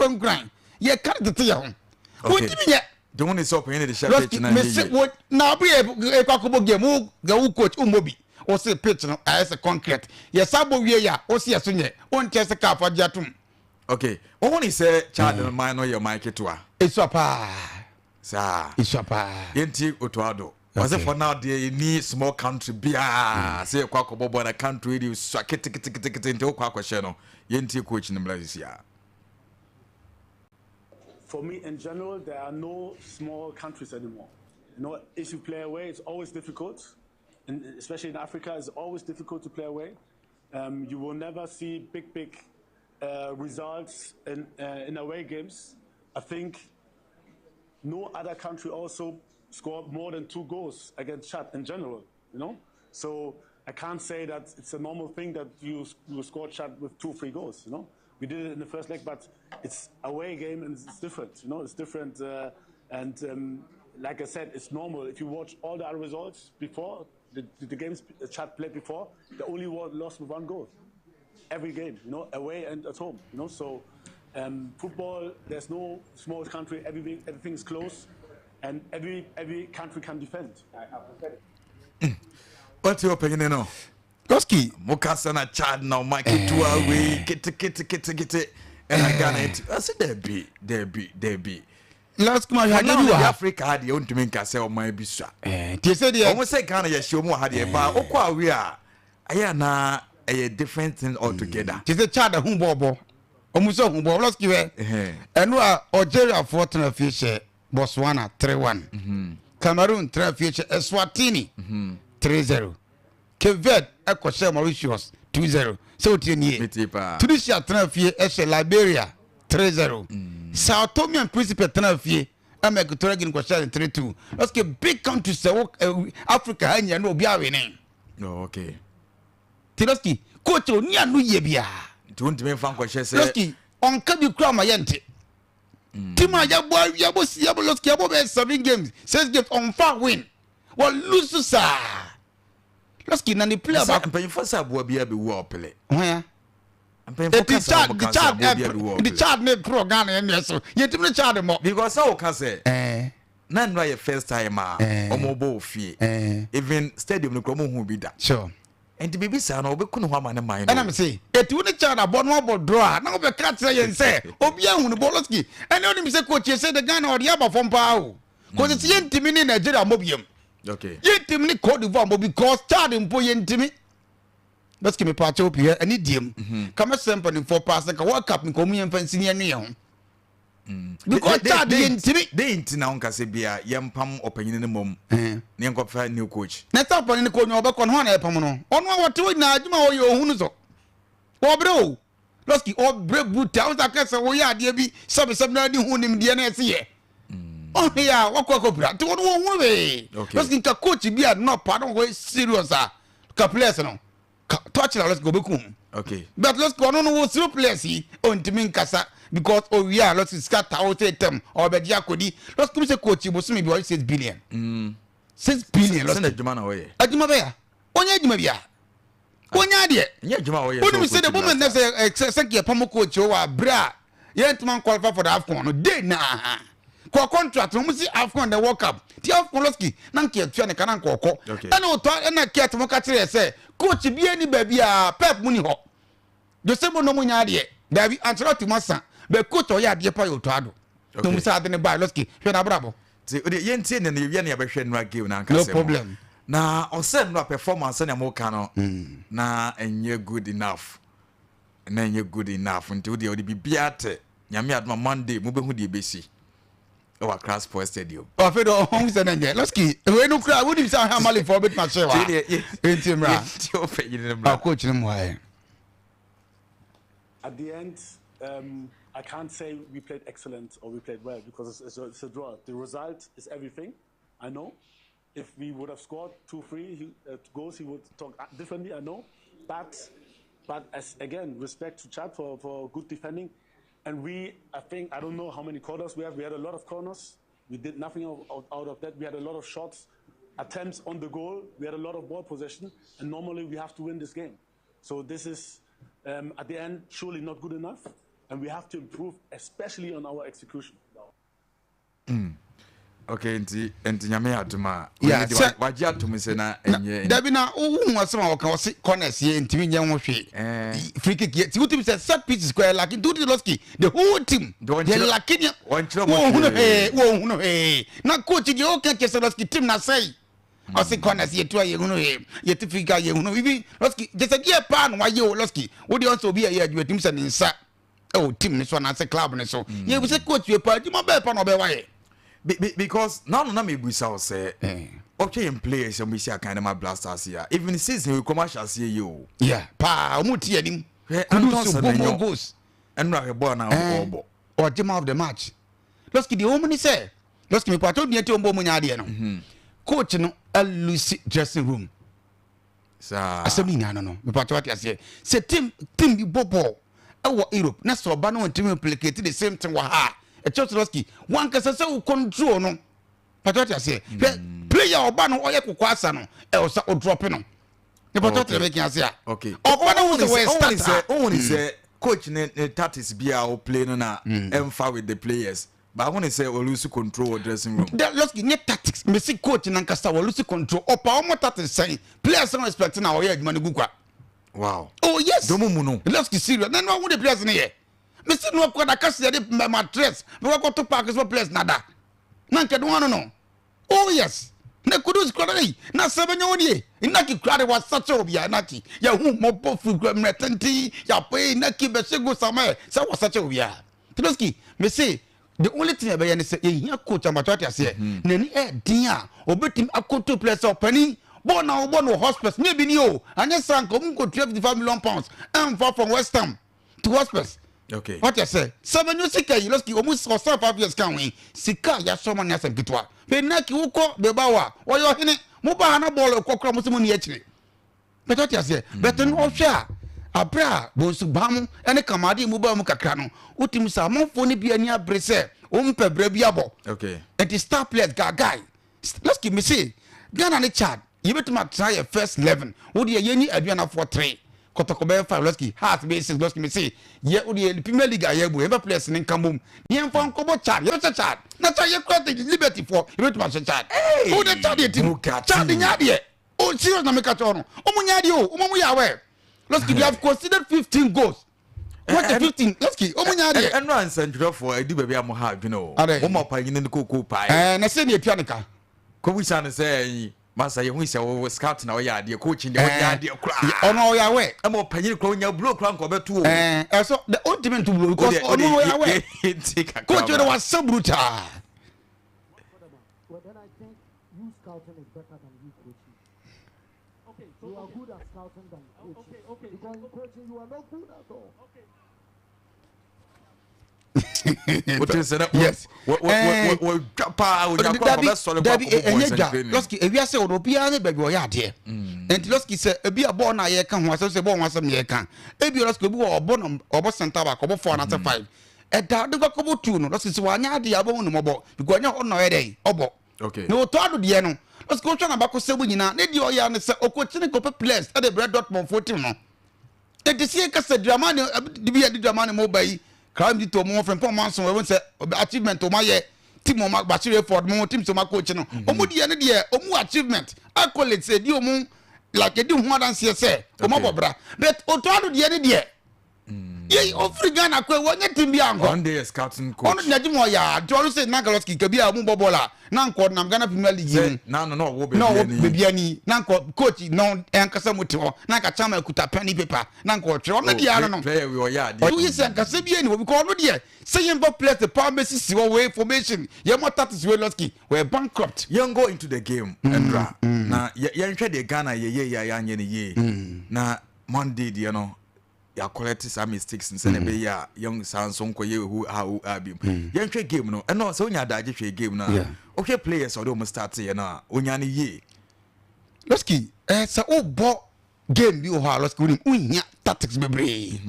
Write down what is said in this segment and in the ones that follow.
nipa nkuran. Yɛ ka tete yɛ ho. Wɔntumi nyɛ. De wo ne sɛ ɔpanyin de hyɛ pitch na nyɛ yie. Mese na abo yɛ ekɔ akɔbɔ game wo wo coach wo mmɔ bi. Wo se pitch no ayɛ sɛ concrete. Yɛ sa bɔ wie yɛ a wo se yɛ so nyɛ. Wo nkyɛn sɛ kaa fa gye atom. Okay. Wo hu ne sɛ Chad no man no yɛ man ketewa. Esua paa. Saa. Esua paa. Yɛnti Otto Addo. Ɔsɛ for now deɛ yɛni small country biara sɛ yɛkɔ akɔbɔ bɔ na country deɛ sua keteketekete nti wokɔ akɔhyɛ no. Yɛnti coach no mmra sisi a. For me, in general, there are no small countries anymore. If you play away, it's always difficult, and especially in Africa, it's always difficult to play away. You will never see big, big results in away games. I think no other country also scored more than 2 goals against Chad in general, you know? So I can't say that it's a normal thing that you score Chad with 2-3 goals, you know? We did it in the first leg, but it's away game and it's different, you know? It's different, and like I said, it's normal. If you watch all the other results before, the games Chad played before, they only lost with 1 goal. Every game, away and at home, you know? So football, there's no small country, everything is close, and every country can defend. What's your opinion now? Koski. Mokasa na Chad na ma ketewa wei kete kete kete kete ɛna Ghana nti ɔsɛ dɛbi dɛbi dɛbi. Last kuma hwɛ adeɛ bi wɔ ha. Africa ha deɛ ontumi nka sɛ ɔman bi sua. Tie sɛ deɛ. Ɔmo sɛ Ghana yɛ hyɛ ɔmo wɔ ha deɛ ba okɔ awie a ɛyɛ na ɛyɛ different thing altogether. Tie sɛ Chad ho bɔɔbɔ ɔmo sɛ ho bɔɔbɔ lɔski hɛ. Ɛno a Algeria foɔ tena fie hyɛ Botswana 3-1. Cameroon tena fie hyɛ Eswatini 3-0. Cape Verde ɛkɔhyɛ Mauritius 2-0. Sɛ wotie nie. Tunisia tena fie ɛhyɛ Liberia 3-0. Sao Tome and Principe tena fie ɛma Equatorial Guinea kɔhyɛ 3-2. Lɔski big country sɛ wo Africa ha nyina no obi awene. Oh, okay. Ti lɔski coach oni anu yie bia. Nti wontumi mfa nkɔhyɛ sɛ. Lɔski ɔnka bi kura ma yɛnte. Team a yɛbɔ yɛbɔ si yɛbɔ lɔski yɛbɔ bɛ 7 games 6 games ɔnfa win. Wɔ lose saa. Lɔski na ne player baako. Mpanyinfo sɛ aboa bi abɛwu a ɔpele. Hɔn Mpanyinfo kasa wɔn kasa aboa bi abɛwu a ɔpele. The Chad ne pro Ghana yɛn yɛ so yɛntumi ne Chad mɔ. Because sɛ ɔka sɛ. Na nnura yɛ first time a ɔmo bɔ ofie. Even stadium no kura ɔmo hu bi da. Sure. Nti biribi saa no ɔbɛku ne ho ama ne man no. Ɛna mi se eti wo ne Chad abɔ no abɔ draw a na ɔbɛka kyerɛ yɛn sɛ obi ahu ne bɔ lɔski ɛna ɔnim sɛ coach yɛ sɛ de Ghana ɔde aba fam paa o. Kò sɛ yɛntumi ne Nigeria mɔ biem. Okay. Yɛntumi ne Cote d'Ivoire mɔ because Chad mpo yɛntumi. Lɔski mi pa kyɛw pii ɛne diem. Kama sɛ mpanimfoɔ paa sɛ nka World Cup nka ɔmo yɛn mfa nsi ne yɛn ho. Because Chad yɛntumi. De nti na ɔnka sɛ bia yɛmpam ɔpanyin ne mom. Ne yɛnkɔfa new coach. Na sɛ ɔpanyin ne coach ɔbɛkɔ no ho na yɛpam no. Ɔno a wɔte hɔ nyinaa adwuma a ɔyɛ ohun no so. Ɔbrɛ o. Lɔski ɔbrɛ buta ɔsɛ aka sɛ wɔyɛ adeɛ bi sɛbisɛbi na ɛde ho nimdeɛ na ɛsi yɛ. Ɔhwɛ yɛ a wakɔ akɔpira nti wɔn wɔn ho wee. Lɔski nka coach bi a nɔpa na wɔyɛ serious a ka players no touch na lɔski ɔbɛkum. Okay. But lɔski ɔno no wɔ zero players yi ɔntumi nkasa because owia lɔski sika ta ɔsɛ tɛm ɔbɛgye akɔdi lɔski mi sɛ coach bosomi bi ɔyɛ 6 billion. 6 billion lɔski. Sɛ adwuma na ɔyɛ. Adwuma bɛyɛ ɔnyɛ adwuma bia. Ɔnyɛ adeɛ. Nyɛ adwuma ɔyɛ. Onim sɛ de moment na sɛ sɛ kɛ pɔmɔ coach wɔ abere a yɛntuma qualify for the AFCON no day na kɔ contract no mo si AFCON the World Cup ti AFCON lɔski na nka etua ne ka na nka ɔkɔ. Ɛna ɔtɔ ɛna kɛt mo ka kyerɛ sɛ coach bi ani baabi a Pep mu ni hɔ. Jose mo no mo nya adeɛ daabi Ancelotti mo asa bɛ coach ɔyɛ adeɛ pa yɛ Otto Addo. Na mo sɛ ade ne ba lɔski hwɛ na abrabɔ. Ti o de yɛntie ne na yɛwia ne yɛbɛhwɛ nnura game na nka No problem. Na ɔsɛ nnura performance na mo ka no na ɛnyɛ good enough. Na ɛnyɛ good enough nti o de o de biribiara te Nyame adoma Monday mo bɛhu deɛ bɛsi ɛwɔ Accra Sports Stadium. Ɔfɛ de ɔhɔn sɛ na nyɛ lɔski wei no kura wodi sɛ ahwɛ Malifoɔ bɛtuma hyɛ wa enti mmra. Yɛntie ɔfɛ yiri ne mmra. Coach ne mu ayɛ. At the end, I can't say we played excellent or we played well because it's a draw. The result is everything. I know. If we would have scored 2-3 goals, he would talk differently. I know, but as again, respect to Chad for good defending. And we, I think, I don't know how many corners we have. We had a lot of corners. We did nothing out of that. We had a lot of shots, attempts on the goal. We had a lot of ball possession. And normally we have to win this game. So this is, at the end, surely not good enough. And we have to improve, especially on our execution. Okay, nti Nyame adom a, Yeah, wei de wagye atom sɛ na ɛnyɛ. Dabi, na wohu asɛm a wɔka, wɔse corners yɛ ntumi nyɛ ho hwee. Free kick yɛ, nti wotumi sɛ set pieces kɔ yɛ lack, nti wotumi lɔski the whole team Nti wɔnkyerɛ- yɛ lack nea wɔnkyerɛ mo wɔnhunu hwee. hwee, wɔnhunu hwee. Na coach deɛ wɔka kyerɛ sɛ lɔski team na sɛe, ɔse corners yɛtu a yɛhunu hwee, yɛte free kick a yɛhunu ibi. Lɔski gye sɛ deɛ paa na wayɛ o. Lɔski wodeɛ ɔnsɛ obi a ɛyɛ adwuma tim sɛ ne nsa ɛwɔ team ne so anaasɛ club ne so, yɛbu sɛ coach yɛ paa, adwuma bɛɛ pa na ɔbɛyɛ wayɛ. Because now na mebusa wo sɛ ɔhwɛ yɛn players a wɔsi akan ne ma Black Stars yi a, even season wei kɔm ahyɛ aseɛ yi o. Yeah, paa, ɔmo ti anim. Hwɛ, Anton Kudus Semenyo. bɔ more goals. Ɛnura, hwɛ bɔɔl na ɔbɔ. Ɔgye man of the match. Lɔski deɛ wɔn ni sɛ lɔski mi pato deɛ ti wɔn bɔ ɔmo nya adeɛ no, coach no alose dressing room. Saa. Asɛm no nyinaa no mipato ate aseɛ sɛ team bi bɔ bɔɔl ɛwɔ Europe na sɛ ɔba no wɔntumi replicate the same thing wɔ ha a, ɛkyɛw sɛ lɔski wankasa sɛ wo control no. Pato ate aseɛ, hwɛ player ɔba no ɔyɛ kɔkɔ asa no, ɛwɔ sɛ ɔdrop no. Mipato ate mɛkin ase a ɔba no wo sɛ wɔyɛ starter. Ohun ni sɛ coach ne tactics bi a o play no na ɛnfa with the players, but ohun ni sɛ o lose control wɔ dressing room. The lɔski nye tactics mesi coach nankasa wɔ lose control. Ɔpa ɔmo tactics sɛn, players no respect na ɔyɛ adwuma no gu kwa. Oh yes. Domu mu no. Lɔski serious na ɛnu ahu de players no yɛ mesi nu akɔ da kasi yɛ de mattress mɛ wakɔ to park so players nada na nkɛ dun ano no. Oh yes, na Kudus kura yi na sɛ bɛ nyɛ wɔn ye Inaki kura de wasakyɛ obi a Inaki yɛhu mɔbɔ firi kura mmerɛ tenten yɛapɔ yi Inaki bɛhyɛ go sama yɛ sɛ wasakyɛ obi a Lɔski mesi the only thing ɛbɛyɛ ne sɛ yɛhia coach amatɔ ate aseɛ n'ani ɛɛden a obetumi akoto player sɛ ɔpanin bɔɔl na ɔbɔ no wɔ Hotspurs ne ebi ni o. Anyɛ saa nka ɔmu nkotua £55 million ɛnfa from West Ham to Hotspurs. Wate sɛ sɛbɛnyo sika yi, lɔski ɔmu ɔsan 5 years kan wei sika a yɛasɔ ma ne asɛm ketewa fɛ Naki wokɔ Bilbao a ɔyɛ ɔhene mo ba ha na bɔɔl ɛkɔ kora mo sɛ mo ni akyire bɛtɛ ɔte aseɛ bɛtɛ no. Ɔhwɛ a abere a bonsu ban mu ɛne kamade mu ba mu kakra no, wotumi sɛ amanfoɔ no bi ani abere sɛ wɔn mpɛ brɛ bi abɔ. Nti star players guy lɔski mi se Ghana ne Chad yɛbɛtumi atena yɛ first 11. Wodeɛ yɛni aduanafoɔ three, Kɔtɔkɔ bɛyɛ five, lɔski Hearts bɛyɛ six. Lɔski mi se yɛ wodeɛ Premier League a yɛbu yɛbɛ players ne nka bom ne yɛmfa nkɔbɔ Chad. Yɛbɛhyɛ Chad na Chad yɛ kura Liberty foɔ, yɛbɛtumi ahyɛ Chad. Wodeɛ Chad yɛ team. Bugatti. Chad nya adeɛ o, serious na meka kyerɛ no, ɔmo nya adeɛ o, ɔmo mo yɛ awɛ. Lɔski, they have conceded 15 goals. What the 15, lɔski ɔmo nya adeɛ. Ɛnu a nsɛntwerɛfoɔ ɛdi baabi a mo ha adwene o. Adɛ. Mo ma ɔpanyin no koko paa. Ɛɛ, na sɛ ne etua ne ka. Kɔbusa no sɛ ɛyi masa yɛn ho sɛ wɔwɔ scout na ɔyɛ adeɛ, coach deɛ ɔyɛ adeɛ koraa. Ɔno ɔyɛ awɛ. Ɛma ɔpanyin koraa onya blow koraa nka ɔbɛto o. Ɛɛ, ɛsɔ de ɔntumi nto blow because ɔno ɔyɛ awɛ. Coach de wasa brutal. Well, then I think you scouting is better than you coaching. You are good at scouting than coaching. Because in coaching, you are not good at all. Wote sɛ na Yes. wɔdwa paa onya koraa Dabi. ɔbɛsɔre. Dabi, ɛnyɛ dwa. Lɔski. Lɔski, ewiase wɔ no, obiara ne baabi ɔyɛ adeɛ. Nti lɔski sɛ ebi a bɔɔl na yɛka ho asɛm sɛ bɔɔl ho asɛm na yɛka ebi lɔski obi wɔ ɔbɔ no, ɔbɔ center back, ɔbɔ four anaasɛ five, ɛda de kɔkɔ bɔ two no. Lɔski sɛ wanyɛ adeɛ a, ɔbɛhu ne mɔbɔ because ɛnyɛ hɔ na ɔyɛ dɛ ɔbɔ. Na otɔ ado deɛ no, lɔski wotwa n'abako sɛ mu nyinaa ne deɛ ɔyɛ ne sɛ ɔkɔkyini kɔpɛ players ɛde brɛ Dortmund fo team no. Nti sie kasa Dramani de bi yɛ de Dramani mo ba yi crime di to mo fɛn pɔn mo anso ɛwɔ sɛ achievement ɔmo ayɛ team ɔmo Bashir Hayford mo team sɛ ɔmo akɔkyi no, ɔmo deɛ ne deɛ ɔmo achievement accolades edi ɔmo like edi ho adanseɛ sɛ ɔmo abɔ bra. But otɔ ado deɛ ne deɛ yɛ ofiri Ghana kɔ wɔnyɛ team bi ankɔ. Ɔno de yɛ scouting coach. Ɔno deɛ adwuma ɔyɛ a, nti ɔno sɛ nanka lɔski kabi a ɔmo bɔ bɔɔl a na nkɔ nam Ghana Premier League yi mu. Sɛ nanu na ɔwɔ na ɔwɔ baabi ani. Baabi ani na nkɔ coach na ɛnkasa mu te hɔ na nka chairman kuta pen ne paper na nkɔ ɔtwerɛ ɔno deɛ ano no. Player wi ɔyɛ adeɛ. Ɔno yi sɛ nkasa bi ani wɔ because ɔno deɛ sɛ yɛn bɔ players paa bɛsisi hɔ wei formation yɛn mɔ tactics wei, lɔski wɔyɛ bankrupt. Yɛn go into the game ɛnura na yɛnhwɛ deɛ Ghana yɛyɛ yɛ a yɛanyɛ no yie na Monday deɛ no yɛacorrect saa mistakes sɛne ɛbɛyɛ a yɛn saa nso nkɔyɛ ehu a o a bi mu. Yɛnhwɛ game no ɛno sɛ wonya adagye hwɛ game no a, wohwɛ players a ɔde wɔn start yɛ no a, onya no yie. Lɔski, sɛ wobɔ game bi wɔ hɔ a, lɔski, wonim wohia tactics bebree.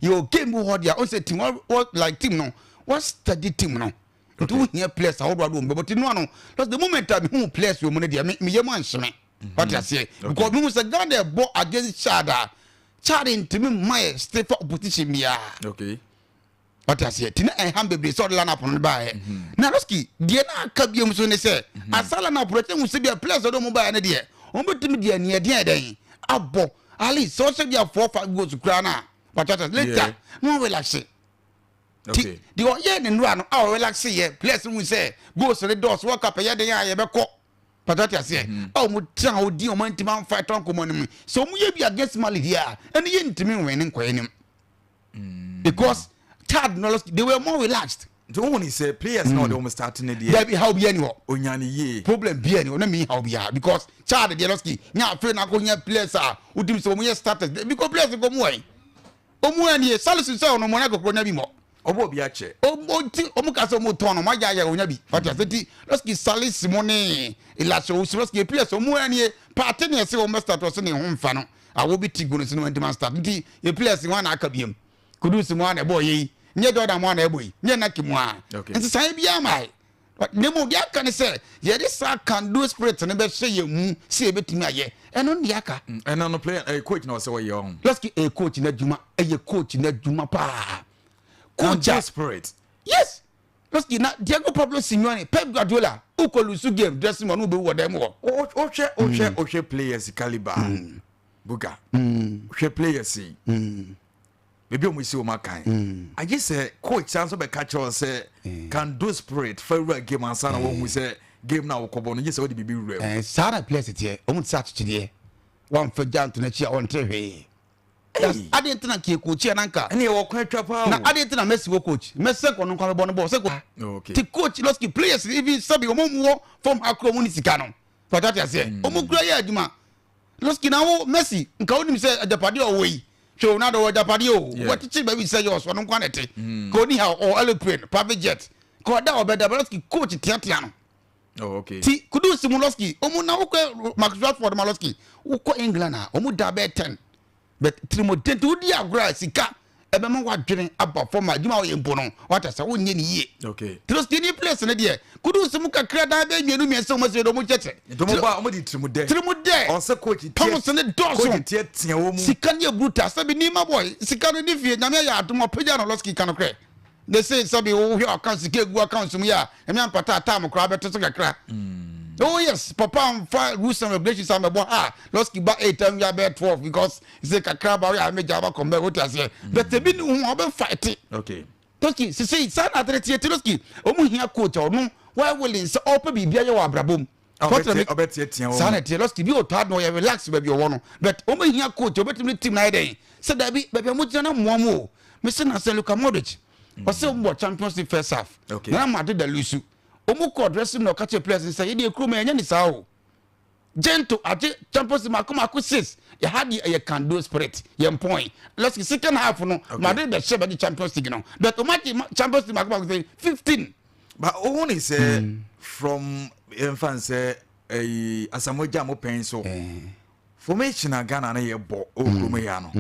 Yɛwɔ game bi wɔ hɔ deɛ ɔn sɛ team wɔ like team no wɔ study team no, nti wohia players ahodoɔ ahodoɔ mbɛbɔ ti no ano. Lɔski, the moment a mehu players wɔ mu no deɛ, me meyɛ mu anhyeme, wate aseɛ, because mehu sɛ Ghana ɛbɔ against Chad a, Chad ntumi mma yɛ stiffer opposition biara. Ɔte aseɛ ti na ɛha bebree sɛ ɔde lineup no baeɛ. Na Losky deɛ na aka biom so ne sɛ asa lineup no ɛkyɛ hu sɛ bia players ɔde ɔmo baeɛ no deɛ ɔmo bɛtumi deɛ neɛdeɛ ɛdɛn abɔ at least sɛ ɔhyɛ bia 4, 5 goals koraa no a wate later na wɔn relax. Ti deɛ ɔyɛ ne nnura no a ɔrelax yɛ, players hu sɛ goals ne dɔɔso. World Cup ɛyɛ den a yɛbɛkɔ pàtó ati aseɛ a wɔn tena hɔ di wɔn ntoma nfa ɛtɔ nkɔmɔ no mu sɛ wɔn yɛ bi against Mali deɛ a, ɛne yɛ ntumi nwɛn ne nkɔyɛ nim because Chad no, they were more relaxed. Nti wohu ne sɛ players na ɔde wɔn start ne deɛ. Dabi, haw bi ani hɔ. Onya ne yie. Problem bi ani hɔ na mi haw bi because Chad deɛ, lɔski nya afei na akɔ nya players a wodim sɛ wɔn yɛ starters because players nkɔ mu wɔn ɔmu ani Salisu sɛ ɔno mo na kɔkɔrɔ nya bi mɔ. Ɔbɔ obi akyɛ. Ɔmo ti ɔmo ka sɛ ɔmo tɔn no, ɔmo agya ayɛ ɔnya bi fati ase. Ti lɔski Salisu mo ne Elisha Owusu, lɔski players ɔmo ani paati ne ɛsɛ ɔmo start, ɔsɛ ne ho nfa no awo bi ti gu no so no wɔn start. Nti yɛ players wɔn na aka biem Kudus mu a na ɛbɔ yɛ yi, nyɛ Jordan mu a na ɛbɔ yi, nyɛ Naki mu a nsesan bi ama yi. Ne mu deɛ aka ne sɛ yɛde saa can-do spirit no bɛhyɛ yɛn mu sɛ yɛbɛtumi ayɛ ɛno ne deɛ aka. Ɛno no player coach na ɔsɛ wɔyɛ ɔho. Lɔski, ɛyɛ coach n'adwuma, ɛyɛ coach n'adwuma paa, coach a spirit. Yes, lɔski na Diego Pablo Simeone, Pep Guardiola, ukɔ lose game, dressing room ɔno bɛwu wɔ dɛm hɔ. Wohwɛ players caliber, Buga, hwɛ players yi baabi a wɔn si wɔn akan, agye sɛ coach san so bɛka kyerɛ sɛ can do spirit fa wura game ansa na wɔn hu sɛ game na wɔkɔbɔ no, gye sɛ wɔde biribi wura mu. Saa na players teɛ, wɔn ti sɛ akyekyedeɛ, wɔn gya nto n'akyi a wɔnte hwee. Adeɛ ntina nka coach yɛ nanka. Ɛne ɛwɔ kwan atwa paa. Na adeɛ ntina Messi wɔ coach, Messi nkɔ no nkwa bɛbɔ no bɔ sɛ ti coach. Lɔski, players even sɛbi wɔn mu wɔ fam akoro, wɔn ni sika no pàtó ati aseɛ, wɔn kura yɛ adwuma. Lɔski, na wo Messi nka wonim sɛ agyapadeɛ a ɔwɔ yi, hwɛ Ronaldo wɔ agyapadeɛ o, wɔkyekyere baabi sɛ yɛ ɔsɔ no nkwa na ɛte ka oni ha, ɔwɔ aeroplane, private jet, ka ɔda ɔbɛda. Lɔski, coach teatea no. Ti Kudus mu, Lɔski, ɔmu na wokɔ Marcus Rashford ma, Lɔski, wokɔ England a ɔmu da bɛɛ 10, but tirimɔden nti wodi agorɔ a sika ɛbɛma wadwene aba fam a adwuma a wɔyɛ mpo no wata sɛ wonyɛ ne yie. Lɔski ni place no deɛ, Kudus mu kakra dan bɛɛ mmienu mmiɛnsa wɔn asi wɔn kyɛkyɛ. Nti wɔn ba wɔn de tirimu dɛ. Tirimu dɛ. Ɔsɛ coach tie. Pounds ne dɔɔso. Coach tie tia wɔn mu. Sika ne eburu sɛbi nneɛma bɔ sika no ne fie. Nyame ayɛ adom ɔpagya no. Lɔski ka no korɛ de se sɛbi wohwɛ account, sika egu account mu yɛ a ɛmi ampata atam koraa bɛto so kakra. Oh yes, papa nfa rules and regulations amɛbɔ ha. Lɔski ba 8 am yɛ abɛɛ 12 because sɛ kakra ba woyɛ amegya aba kɔmbɛ wote aseɛ, but ebi ne ho ɔbɛ fight. Lɔski sisi saa na atere tie ti. Lɔski, ɔmo hia coach a ɔno wɔyɛ willing sɛ ɔpɛ biribi ayɛ wɔ abrabɔ mu. Ɔbɛtiatia wɔn. Saa na tie. Lɔski bi ɔtɔ adi na ɔyɛ relax baabi ɔwɔ no, but ɔmo hia coach ɔbɛtumi ne team na ayɛ dɛn sɛ dabi baabi a mo gyina na mmoa mu o. Mesi na sɛ Luka Modric ɔsɛ ɔmo bɔ Champions League first half na Madrid da lose, ɔmo kɔ dressing na ɔka kyerɛ players sɛ yɛde ekuro mu ɛnyɛ ne saa o. Gento agye Champions League mako mako six, yɛha deɛ ɛyɛ can-do spirit yɛn point. Lɔski, second half no Madrid bɛ hyɛ bɛ de Champions League no, but ɔmo agye Champions League mako mako sɛ 15. But ohun ni sɛ from yɛmfa n sɛ ɛyi Asamoah Gyan mo pɛn so formation a Ghana no yɛ bɔ ɔwɔ kurom yi ano,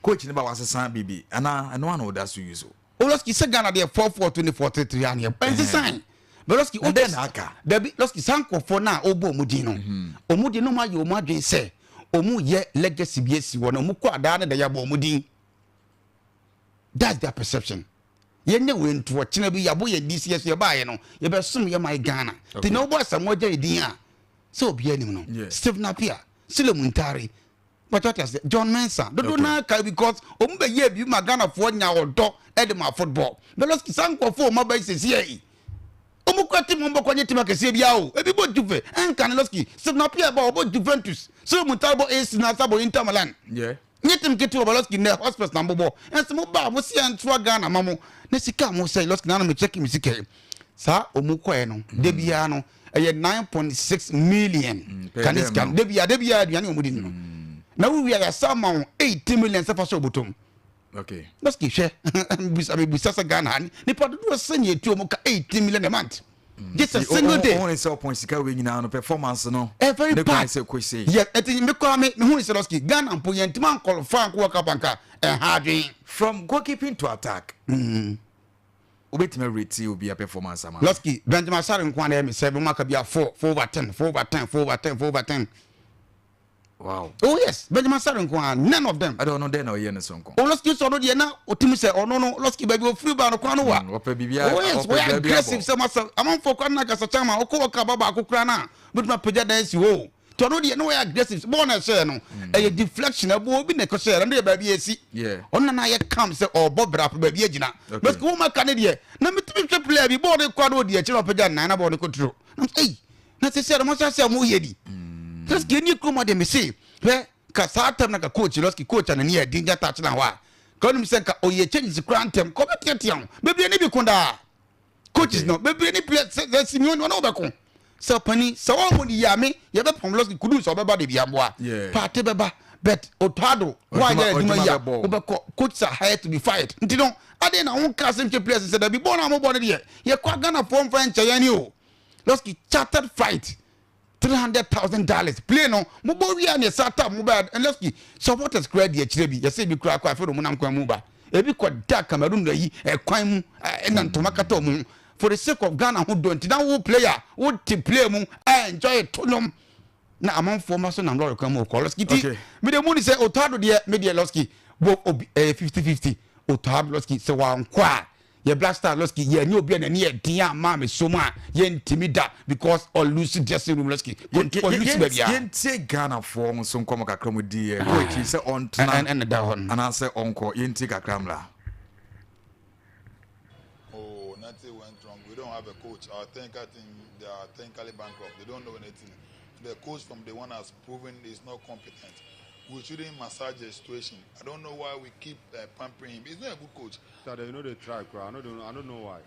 coach ne ba wasesa biribi anaa ɛno ana ɔda so yi so? Lɔski, sɛ Ghana deɛ 4-4-2 ne 4-3-3 aneɛ ɛnsesan, but Lɔski Na dɛn na aka? Dabi, Lɔski, saa nkɔfoɔ no a ɔbɔ ɔmo din no, ɔmo deɛ no ɔmo ayɛ ɔmo adwene sɛ ɔmo yɛ legacy bi asi hɔ na ɔmo kɔ adaa ne da yɛabɔ ɔmo din. That's their perception. Yɛnyɛ wei ntoɔ kyena bi yɛabɔ yɛn din sɛ yɛso yɛbaeɛ no yɛbɛsom yɛ man Ghana. Nti na wobɔ Asamoah Gyan yɛ din a sɛ obiara anim no, Stephen Appiah, Sule Muntari, but what ase, John Mensah dodo naa ka because ɔmu bɛyɛ bi ma Ghanafoɔ nya ɔdɔ ɛde ma football. Bɛlɔski, saa nkurɔfoɔ ɔma bɛyi sɛsi yi ɔmu kura team, ɔmu bɔkɔ nye team akɛseɛ biara o, ebi bɔ Juve ɛnka ne. Lɔski, Stephen Appiah bɔ, ɔbɔ Juventus, Sule Muntari bɔ AC na asa bɔ Inter Milan. Nye team ketewa. Bɛlɔski, nɛ hospitals na mbobɔ ɛnso mo ba mo si ɛntoa Ghana ma mo ne sika a mo sɛ. Lɔski, nanu mi check mi sika yi saa ɔmu kɔɛ no de biara no ɛyɛ 9.6 million per kane dem sika no. De biara aduane ɔmu di no na wowie a yɛasa ma wo 80 million sɛ fa sɛ ɔbɔtɔm. Lɔski, hwɛ, busa mebusa sɛ Ghana ha nipa dodoɔ sɛnea etu ɔmu ka 80 million a month just a single day? Ohun sɛ ɔpɔn sika wei nyinaa no, performance no ɛ very ne kwan bad. Sɛ coach sei. Yɛ ɛti mi kora mi hu sɛ Lɔski, Ghana mpo yɛn ntoma nkɔlfa nko World Cup anka ɛha adwene. From goalkeeping to attack, wobɛtumi arate obi a performance ama? Lɔski, Benjamin Asare nko ara na ɛyɛ mi 7, maka bi a 4, 4 over 10, 4 over 10, 4 over 10, 4 over 10. Wow. Oh yes, Benjamin Asare nko ara, none of them. Ɛde ɔno dɛn na ɔyɛ ne sonko? Oh, Losky sɛ ɔno deɛ na ɔtumi sɛ ɔno no Losky baabi ɔfiri ba no kwan no wa. Ɔpɛ biribiara. Oh yes, ɔpɛ wɔyɛ baabi aggressive abɔ. Sɛ masa amanfoɔ koraa na kasa kyɛn ma ɔkɔ ɔka ba baako koraa na bɛtumi apagya dan asi hɔ o. Nti ɔno deɛ na wɔyɛ aggressive, bɔɔl na ɛhyɛɛ no ɛyɛ deflection, ɛbɔ obi na ɛkɔhyɛɛ no deɛ baabi esi. Ɔno na na ayɛ calm sɛ ɔrebɔ bra pɛ baabi agyina. But wɔn aka ne deɛ na metumi hwɛ player bi, bɔɔl no kɔ a na ɔdi akyi na ɔpagya nan na bɔɔl no kɔturo. Na ei, na sɛ sɛ ɔmo sɛ ɔmo yɛ di. Lɔski ni kurom adeɛ mese hwɛ ka saa tam na ka coach Lɔski, coach a n'ani yɛ den gya touch na hɔ a ka ɔnim sɛ nka ɔyɛ changes kura ntɛm ka ɔbɛteatea ho bebree ne bi ko daa coaches no bebree ne players sɛ sɛ Simeone ɔne ɔbɛko sɛ ɔpani sɛ ɔmo ne yame yɛbɛpam Lɔski kudu sɛ ɔbɛba de bi aboa paate bɛba, but Otto Addo wanyɛ adwuma yi a wobɛkɔ. Coaches are hired to be fired, nti no adeɛ na wɔn ka asɛm kyɛ players sɛ dabi, bɔɔl na wɔn bɔ no deɛ yɛkɔ Ghanafoɔ mfa nkyɛn yɛn ni o. Lɔski chartered flight, $300,000 plane no mo bɔ wia ne ɛsa ta mo bɛ. Lɔski supporters kura di akyire bi yɛsɛ ebi kura kɔ afei na ɔmo nam kwan mu ba, ebi kɔ da Cameroon na yi ɛkwan mu ɛna ntoma kata ɔmo ho for the sake of Ghana ho dɔ. Nti na wo player wo te play mu ɛ enjoy to nom na amanfoɔ ma so nam lɔri kwan mu kɔ. Lɔski ti mi de mu ni sɛ Otto Addo deɛ, mi deɛ Lɔski bo obi ɛyɛ 50-50. Otto Addo, Lɔski sɛ wankɔ a yɛ Black Star, Lɔski yɛ nye obi a n'ani yɛ den a maa mi so mu a yɛntumi da because ɔlose dressing room, Lɔski ɔlose baabi a. Yɛntie Ghanafoɔ nso nkɔmmɔ kakra mu di yɛ coach sɛ ɔntena ɛna da hɔ no anaasɛ ɔnkɔ. Yɛntie kakra mmra. Oh, nothing went wrong. We don't have a coach. Our technical team, they are technically bankrupt. They don't know anything. The coach from day one has proven he's not competent. We shouldn't massage the situation. I don't know why we keep pampering him. He's not a good coach. So they know they try, cry. I don't know why.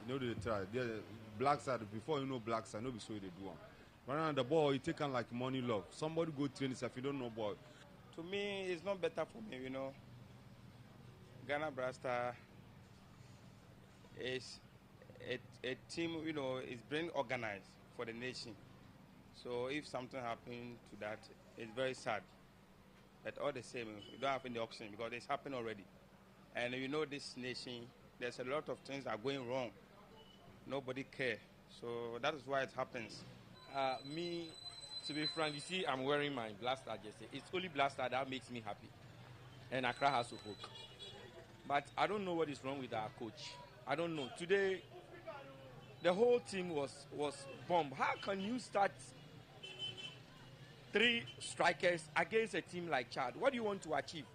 You know they try. They Black Side before, you know, Black Side, no be so they do am. Right now the ball you take am like money love. Somebody go train if you don't know ball. To me, it's not better for me. Ghana Black Star is a team, is being organized for the nation. So if something happened to that, it's very sad. But all the same, we don't have any option because it's happened already. And you know this nation, there's a lot of things that are going wrong. Nobody care. So that is why it happens. Me, to be frank, you see, I'm wearing my Black Star jersey. It's only Black Star that makes me happy. And Accra Hearts of Oak. But I don't know what is wrong with our coach. I don't know. Today, the whole team was bombed. How can you start three strikers against a team like Chad? What do you want to achieve?